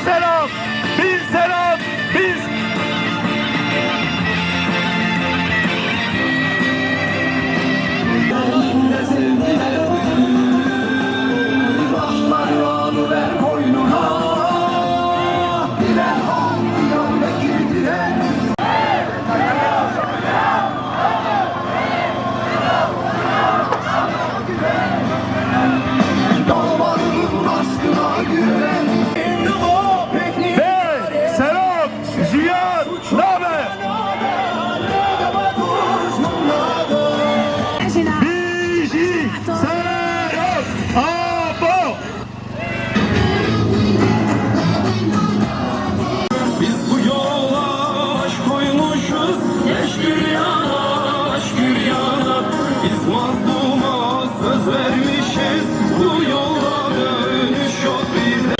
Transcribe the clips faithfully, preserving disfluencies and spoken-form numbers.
Selam, bin selam, bin Bê selam jiyan nabe. Bijî Serok Apo. Biz bu yola baş koymuşuz, leş bir yana, aşk bir yana. Biz mazluma söz vermişiz, bu yolda dönüş yok bize.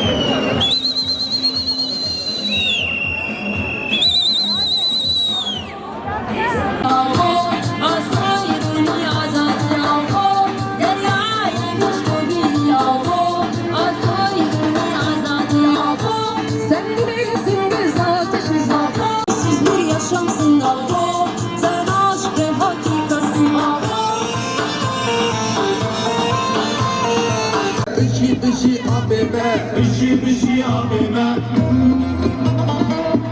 Bijî, bijî apê me, bijî, bijî apê me.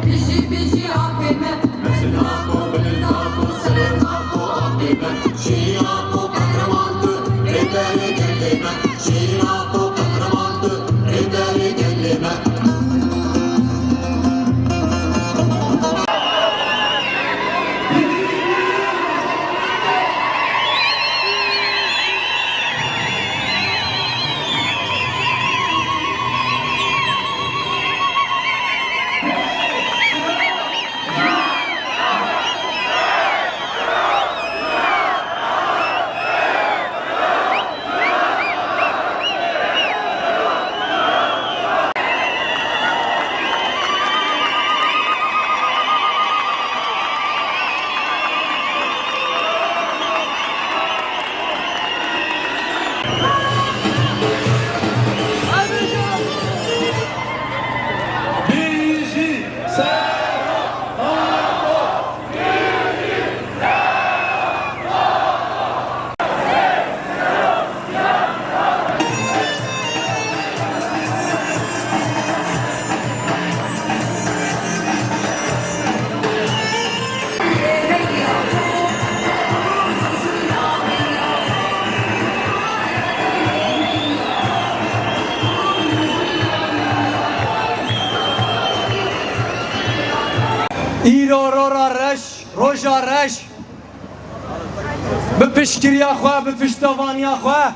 Bijî, bijî apê me. Mezin Apo, Bilind Apo, Serok Apo, apê me. Şehîd Apo, qehreman tu, rêberê gelê me. Şehîd Apo, qehreman tu, rêberê gelê me. Îro rora reş, roja reş. Bi piştgiriya xwe, bi piştevaniya xwe,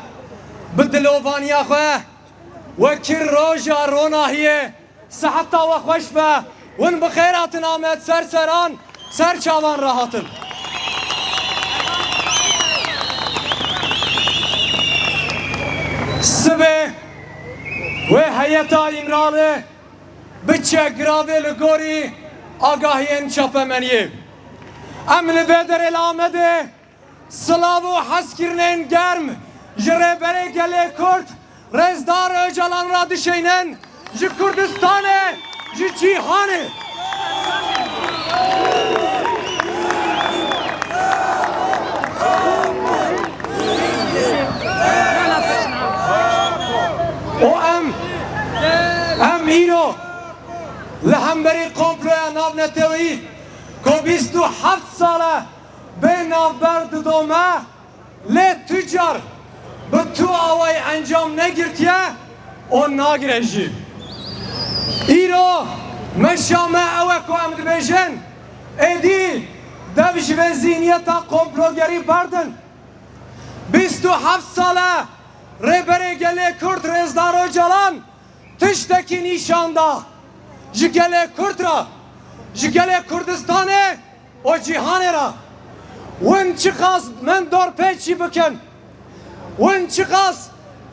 bi dilovaniya xwe, wekî roja ronahiyê, siheta we xweş be. Hûn bi xêr hatin Amed, ser seran, ser çavan re hatin. Sibê wê heyeta Îmralê biçe giravê li gorî agahiyên çapemeniyê. Em li vê derê li Amedê silav û hezkirinên germ ji Rêberê Gelê Kurd Rêzdar Ocalan re dişeynin, ji Kurdistanê, ji cîhanê. Û em, em îro li hemberî komploya navneteweyî ku bîst û heft sal e bê navber didome, lê tu car bi tu awayî encam negirtiye û nagire jî. Îro meşa me ew e ku em dibêjin, êdî dev ji vê zîhniyeta komplogerî berdin. Bîst û heft sal e Rêberê Gelê Kurd Rêzdar Ocalan tiştekî nîşan da ji gelê Kurd re, ji gelê Kurdistanê û cîhanê re. Win çiqas min dorpêçî bikin, win çiqas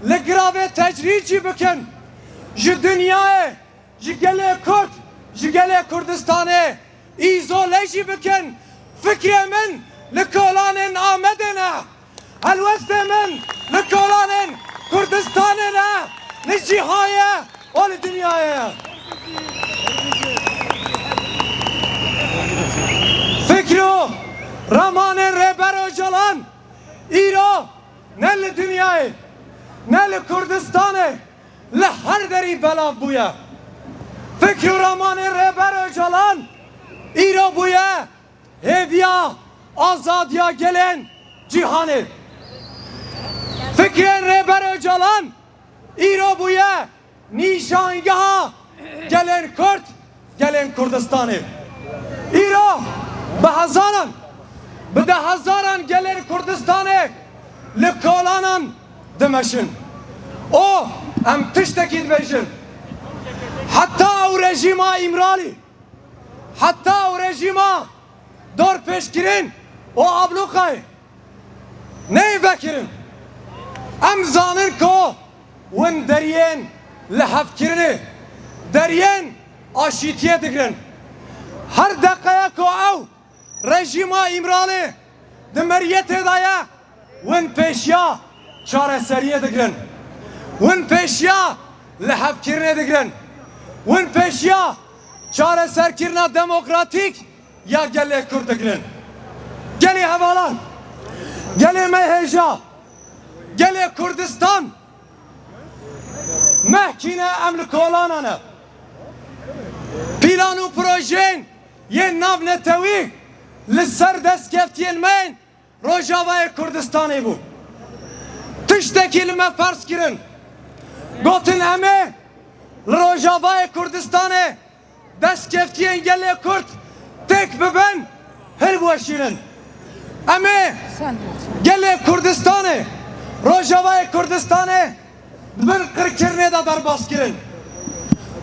li giravê tecrîd jî bikin, ji dinyayê, ji gelê Kurd, ji gelê Kurdistanê îzole jî bikin, fikrê min li kolanên Amedê ne. Helwestê min li kolanên Kurdistanê ne, li cîhanê û li dinyayê ye. Fikr û ramanên Rêber Ocalan îro ne li dinyayê, ne li Kurdistanê, li her derî belav bûye. Fikr û ramanên Rêber Ocalan îro bûye hêviya azadiya gelên cîhanê. Fikrên Rêber Ocalan îro bûye nîşangeha gelên Kurd, gelên Kurdistanê. Îro bi hezaran, bi deh hezaran gelên Kurdistanê li kolanan dimeşin. Û em tiştekî dibêjin. Heta ew rejîma Îmralî, heta ew rejîma dorpêçkirin û ablûqayê neyê vekirin. Em zanin ku hûn deriyên lihevkirinê, deriyên aşîtiyê digirin. Her deqeya ku ew rejîma Îmralê di meriyetê de ye, hûn pêşiya çareseriyê digirin. Hûn pêşiya lihevkirinê digirin. Hûn pêşiya çareserkirina demokratîk ya gelê Kurd digirin. Gelê hevalan, gelê me hêja, gelê Kurdistan, mehkî ne, em li kolanan e. Pîlan û projeyên yên navnetewî li ser destkeftiyên me yên Rojavayê Kurdistanê bû. Tiştekî li me ferz kirin. Gotin, em ê li Rojavayê Kurdistanê destkeftiyên gelê Kurd têk bibin, hilbiweşînin. Em ê gelê Kurdistanê, Rojavayê Kurdistanê di bin qirkirinê de derbas kirin.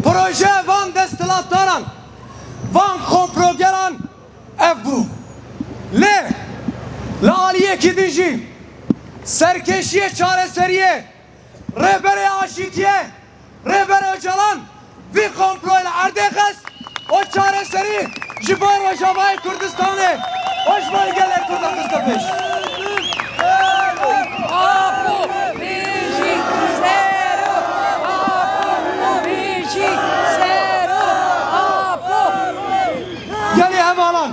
Proje van desthilatdaran, van komplogeran ev bû. Lê li aliyekî din jî serkêşiyê çareseriyê Rêberê Aşîtiyê, Rêber Ocalan vî komployê li erdê xist û çareserî ji bo Rojavayê Kurdistanê û ji bo gelê Kurd xiste pêş. Apo, bijî, sero, apo, bijî, sero, apo. Gelê hevalan,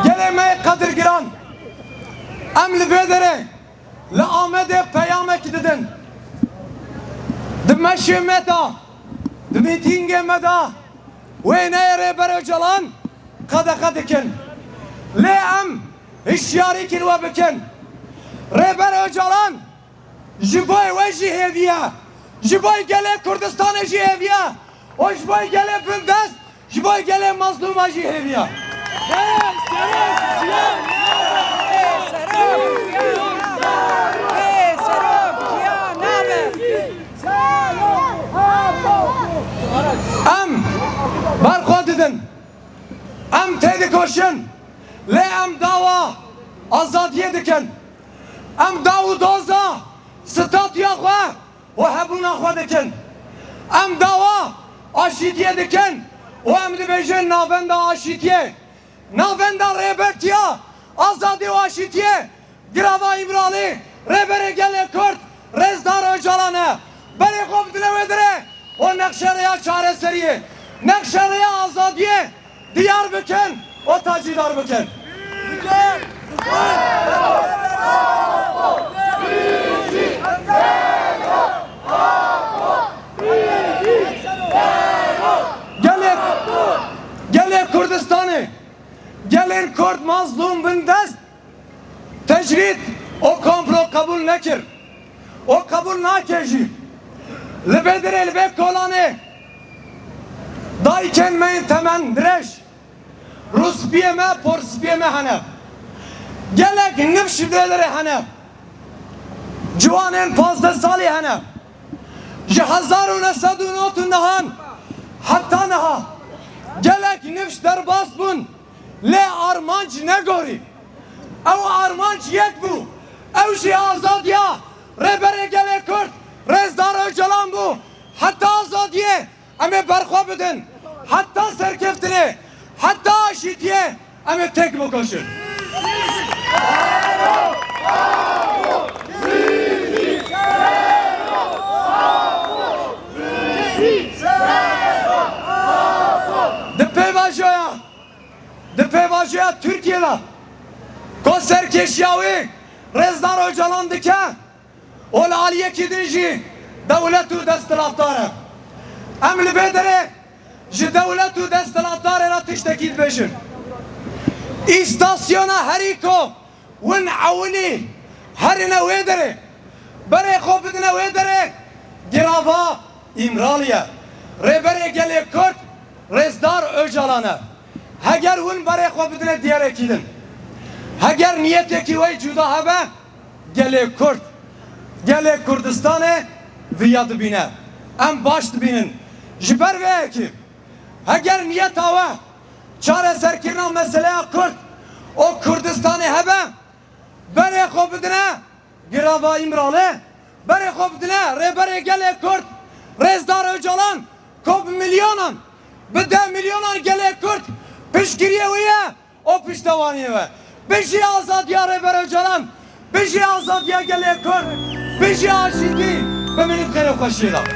gelê me yê qedirgiran, em li vê derê li Amedê peyamek didin. Di meşê me de, di mîtîngê me de wêneyê Rêber Ocalan qedexe dikin. Lê em hişyarîkî li we bikin. Rêber Ocalan ji bo we jî hêvî ye. Ji bo gelê Kurdistanê jî hêvî ye. Û ji bo gelê bindest Ji bo gelê mazlûma jî hêviya. Em berxwe didin. Em têdikoşin. Lê em dawa azadiyê dikin. Em daw û doza statûya xwe û hebûna xwe dikin. Em dawa aşîtiyê dikin û em dibêjin navenda aşîtiyê, navenda rêbertiya, azadî û aşîtiyê, girava Îmralî, rêberê gelê Kurd, Rêzdar Ocalan e. Berê xwe bidine wê derê û nexşe rêya çareseriyê, nexşe rêya azadiyê diyar bikin û tacîdar bikin. Gelê, gelê Kurdistanê, gelên Kurd mazlûm bin dest, tecrîd û komplo qebûl nekir û qebûl nake jî. Li vê derê, li vê kolanê dayikên me yên temendirêj, rûspiyê me, porspiyê me hene. Gelek nifş li vê derê hene. Ciwanên pazdeh salî hene. Ji hezar û neh sed û nod û nehan heta niha gelek nifş derbas bûn. Lê armanc negorî. Ew armanc yek bû. Ew jî azadiya Rêberê Gelê Kurd, Rêzdar Ocalan bû. Heta azadiyê em ê berxwe bidin. Heta serkeftinê, heta aşîtiyê em ê têk bikoşin. Gelê, Rojê ya Tirkiyê de ku serkêşiya wê Rêzdar Ocalan dike û li aliyekî din jî dewlet û desthilatdar e. Em li vê derê ji dewlet û desthilatdarê re tiştekî dibêjin. Îstasyona herî ku win ewilî herine wê derê, berê xwe bidine wê derê, girava Îmralî ye. Rêberê gelê Kurd Rêzdar Ocalan e. Heger win berê xwe bidine diyarêkî din, heger niyetekî wê cuda hebe, gelê Kurd, gelê Kurdistanê viya dibîne. Em baş dibînin. Ji ber vê yekê, heger niyeta we çareserkirina meseleya Kurd û Kurdistanê hebe, berê xwe bidine girava Îmralê, berê xwe bidine rêberê gelê Kurd Rêzdar Ocalan, ku bi milyonan, bi deh milyonan gelê Kurd piştgiriyê wê ye û piştewaniyê we. Bijî azadiya Rêber Ocalan, bijî azadiya gelê Kurd, bijî aşîtî, bimînin xêr û xweşiyê de.